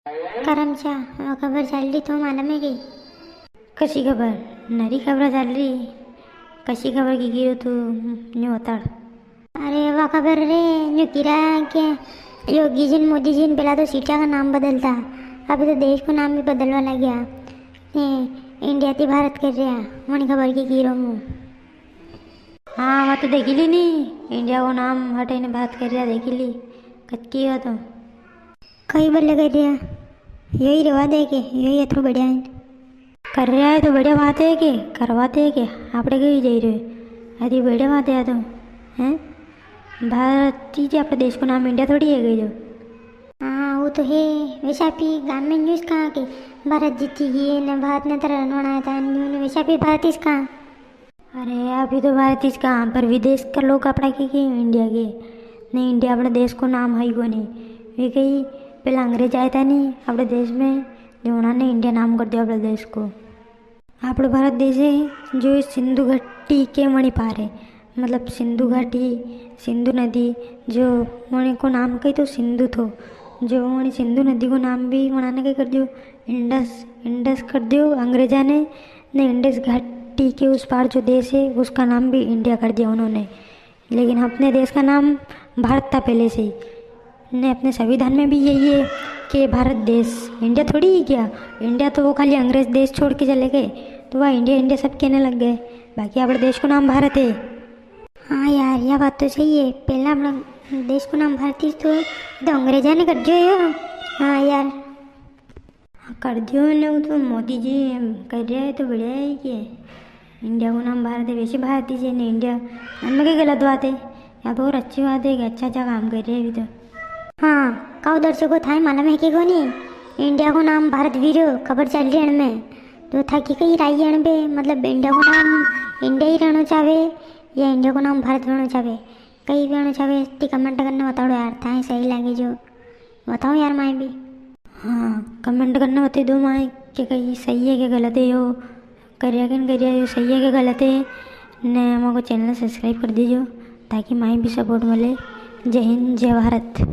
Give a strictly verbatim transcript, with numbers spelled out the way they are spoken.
करम चा, वो खबर चाल री तो मालूम है कई? कसी खबर? नरी खबर चाल री। कसी खबर की गिरो तू, न्यू बताड़। अरे वा खबर रे, न्यू किरा के योगी जी ने मोदी जी ने पहला तो सीटा का नाम बदलता, अभी तो देश को नाम भी बदलवा लग गया। ए, इंडिया थी भारत कर रहा, वणी खबर की गिरो मु। हाँ, वा तो देखी ली नी, इंडिया को नाम हटाई ने भारत कर रहा, देखी ली। कतकी वा तो कई बल्ले कह दिया, यही रेवा दे के, यही अतरो बढ़िया है। कर रहा है तो बढ़िया बात है के, करवाते है के, आपड़े कई जाई रहे। अरे बढ़िया बात है तो, हैं? भारत ही जे आपड़े देश को नाम इंडिया थोड़ी है गई जो। हाँ, वो तो है। वैसे आप ही गाम में न्यूज़ कहाँ के भारत जीती गई ने भारत ने तरह बनाया था, न्यू ने वैसे आप ही भारत ही कहाँ। अरे, अभी तो भारत ही कहाँ, पर विदेश का लोग आपड़ा के, के इंडिया के। नहीं, इंडिया आपड़ा देश को नाम है ही कोनी। वे कई, पहला अंग्रेज आया था नी आपड़े देश में, जो उन्होंने इंडिया नाम कर दिया आपड़े देश को। आपड़ो भारत देश है, जो सिंधु घाटी के मणि पार है, मतलब सिंधु घाटी, सिंधु नदी, जो वणी को नाम कई तो सिंधु थो, जो वणी सिंधु नदी को नाम भी वणाने कई कर दियो, इंडस, इंडस कर दियो अंग्रेजा ने, ने इंडस घाटी के उस पार जो देश है, उसका नाम भी इंडिया कर दिया उन्होंने। लेकिन अपने देश का नाम भारत था पहले से ही। ने अपने संविधान में भी यही है कि भारत देश, इंडिया थोड़ी ही क्या, इंडिया तो वो खाली अंग्रेज देश छोड़ के चले गए, तो वह इंडिया, इंडिया सब कहने लग गए। बाकी आपड़े देश को नाम भारत है। हाँ यार, या बात तो सही है, पहला अपना देश को नाम भारत ही तो, तो अंग्रेजा ने कर दियो यो। हाँ यार। हाँ, कर दियो ने, वो तो मोदी जी कर रहा है तो बढ़िया है कि इंडिया को नाम भारत है, वैसे भारत ही है ने इंडिया, इनमें कई गलत बात है? या तो और अच्छी बात है कि अच्छा अच्छा काम कर रहे हैं अभी तो। हाँ, काऊ दर्शकों, थाई मालूम है कि कोनी, इंडिया को नाम भारत वीरो खबर चल रही है इनमें, तो थाकी कई राय है इनपे, मतलब इंडिया को नाम इंडिया ही रहना चाहे या इंडिया को नाम भारत रहना चाहे, कई रहना चाहे, ती कमेंट करने बताओ यार, थाई सही लगे जो बताओ यार माए भी। हाँ, कमेंट करने बता दो माए कि कई सही है कि गलत है, यो करिया कि न करिया, यो सही है कि गलत है। ने हमारे चैनल सब्सक्राइब कर दीजो ताकि माए भी सपोर्ट मिले। जय हिंद, जय भारत।